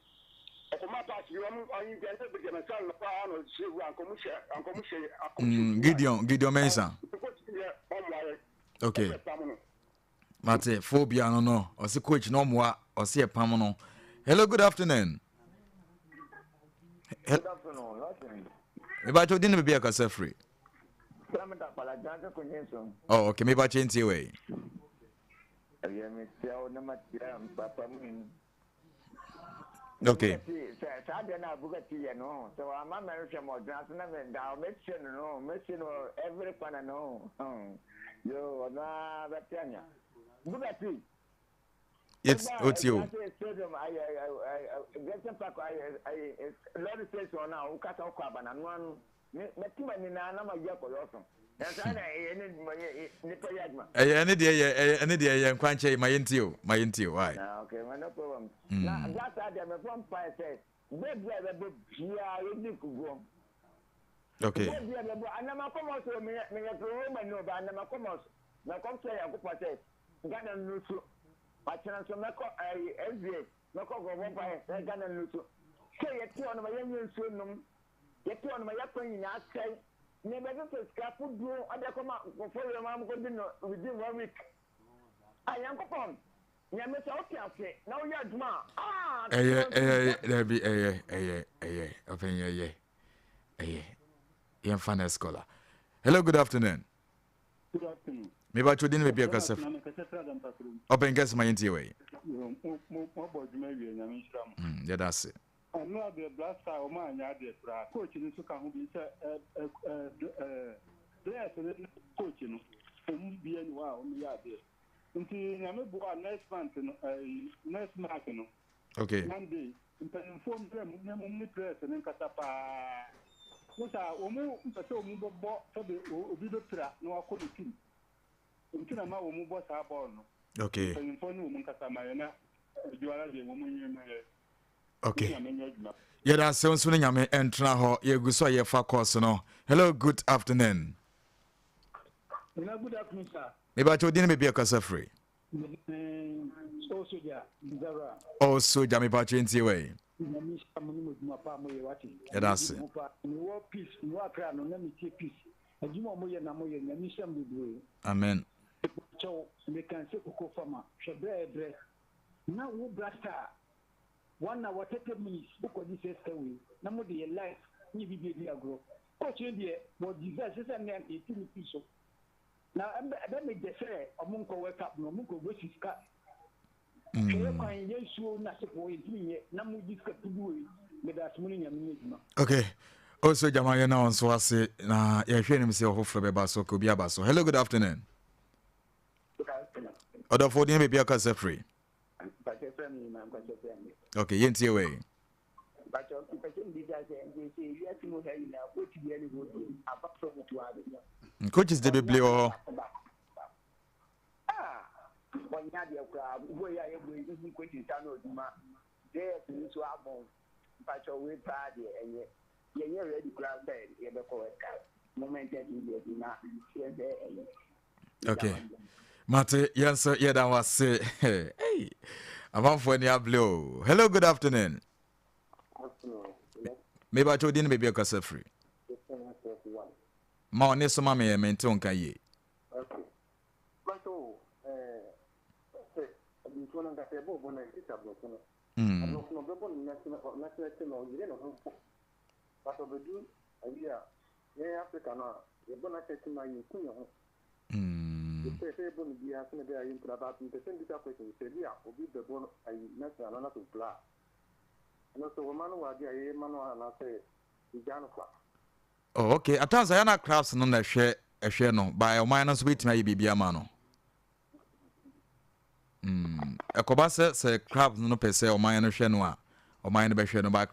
Ɔkɔma pass bi wɔn ayi bi ɛnyɛ bi gyama sal na paa na ɔhyɛ wu ankɔmu hyɛ ankɔmu hyɛ ankɔmu hyɛ. Gideon Gideon Mensah. Coach yɛ ɔmoa yɛ. Okay. Ɛsɛ pam no. Mate phobia no ɔse coach no ɔmoa ɔse ɛpam no. Hello, good afternoon. Good afternoon. Mebakyɛ wodin ne baabi a kasa firi. Oh, okay, mebakyɛ ntie wei. Ɛyɛ metia wo na matia papa mu yi. Okay. Sɛ saa deɛ no a Bugatti yɛ no, sɛ wama mɛhwehwɛ ma ɔgyina so na meda mɛhyɛ no no, mɛhyɛ no every corner no. Yo, ɔno ara bɛte anya. Bugatti. It's oti o. Stadium ayɛ Junction Park ayɛ ayɛ lorry station na wokasa wokɔ aba na noa no. Mɛte m'ani na na mayi akɔyɛ ɔso. Na saa na ɛyɛ ne nipa yɛ adwuma. Ɛyɛ ɛne deɛ yɛ ɛyɛ ɛne deɛ yɛ nkwankyɛ yi ma yɛn ti o ma yɛn ti o why. Na okay ma no problem. Na gasa deɛ mɛbɔ mpae sɛ bɛɛ bi a yɛbɛbɔ biara yɛdi nkuguo. Okay. Bɔɔl bi a bɛbɔ anam akɔmɔ so meyɛ meyɛ Roma ni o ba anam akɔmɔ so mɛkɔ kyerɛ Nyankopɔn sɛ Ghana no so akyerɛ nso mɛkɔ ɛyi SDA mɛkɔ kɔbɔ mpaeɛ sɛ Ghana no so sɛ yɛte hɔ nom yɛnyɛ nsuo nom yɛte hɔ nom yɛkwan nyinaa asɛe na yɛbɛsesɛ sika kodoɔ ɔde akɔma nkurɔfoɔ yɛ ma mokɔdi no within one week a Nyankopɔn Nyame sɛ wote ase na woyɛ adwuma a ah Ɛyɛ ɛyɛ dabi ɛyɛ ɛyɛ ɛyɛ ɔpɛn ɛyɛ ɛyɛ yɛnfa next caller. Hello, good afternoon. Good afternoon. Meba twɛ din baabi ɛkasa fi. Ɔpɛn kɛse ma yɛntie wɔ yi. Mɔbɔ adwuma wie nyame nhyira mo. Yɛda ase. Ɛno adeɛ Black Star wɔn anyɛ adeɛ koraa coach no nso ka ho bi sɛ ɛ ɛ ɛ players no ne coach no wɔn bia ni hɔ a wɔn yɛ adeɛ nti nyame boa next month no ɛɛ next month no. Okay. Monday mpanyinfoɔ mmerɛ mu ne wɔn ne players no nkasa paa mo saa wɔn mpɛ sɛ wɔn bɛbɔ sɛbi obi bɛpira na wakɔ ne team nti na ma wɔn bɔ saa bɔɔl no. Okay. Mpanyinfoɔ ne wɔn nkasa ma yɛ na adwuma deɛ wɔn nyɛ ma yɛ. Okay. Yɛda ase nso ne nyame ɛntena hɔ yɛgu so a yɛfa course no. Hello, good afternoon. Nana, good afternoon, sir. Mebakyɛ odin ne baabi a ɛkasa firi. Oh, soja, Zara. Oh, soja, mebakyɛ ntie wei. Nyame nhyira mo ne mo adwuma pa a moyɛ wate. Yɛda ase. Mewɔ peace, mewɔ Accra no na metie peace. Adwuma a moyɛ na moyɛ, Nyame nhyira mo bebree. Amen. Mepakyɛw, meka sɛ koko fama, hwɛ brɛ a ɛbrɛ. Na wo bra star 1 hour 30 minutes wo kɔ gye sɛ sika wei na mo de yɛ life nye biribi adi agorɔ. Coach no deɛ wɔ deserve sɛ sɛ nnɛ anka yɛtu no firi so. Na ɛbɛ me dɛ sɛ ɔmo nkɔ World Cup no ɔmo nkɔ waste sika. Hwɛ yɛ kwan yɛ nsuo na sepo yɛntumi nyɛ na mo gye sika tugu wei. Meda ase mo ne Nyame nyɛ adwuma. Okay. Also, Jama, yɛn na wɔn nso ase na yɛhwɛ anim sɛ ɔfoforɔ bɛba so ka obi aba so. Hello, good afternoon. Ɔdɔfo din baabi akasa firi. Okay, yɛntie wei. Coaches de bebree wɔ hɔ. Mpakyɛw wei paa deɛ ɛnyɛ yɛnyɛ ready koraa sɛ yɛbɛkɔ World Cup moment deɛ bi na yɛhwɛ ɛyi. Okay. Mate yɛn nso yɛda wo ase. Hey. Amanfoɔ ani abere o. Hello, good afternoon. Meba kyɛ odin baabi akasa firi. Ma ɔne so ma me yɛ mente wo nka yie. Okay. Bakyɛ eh sɛ abibifoɔ no ankasa yɛbɔ bɔ no ɛsisi aborɔfo no. Aborɔfo no ɔbɛbɔ no national national team a ɔyere ne ho mpo. But ɔbɛdu ayi a yɛn Africa no a yɛbɔ national team a yɛku yɛn ho. Yɛpɛ sɛ yɛbɔ no biara sɛnea ɛbɛyɛ a yɛmpira but mepɛ sɛ mbisa question sɛ bi a obi bɛbɔ no ayi national no na sɛ ɔpira a ɛno nso wɔma no wɔ adeɛ a yɛyɛ ma no anaasɛ yɛgyaa no kwa. Oh, okay. At times, ayɛ na crafts no na ɛhwɛ ɛhwɛ no, but ɔman no nso bɛtumi ayɛ biribi ama no. Mm. Ɛkɔba sɛ sɛ crafts no pɛ sɛ ɔman no hwɛ no a, ɔman no bɛhwɛ no, but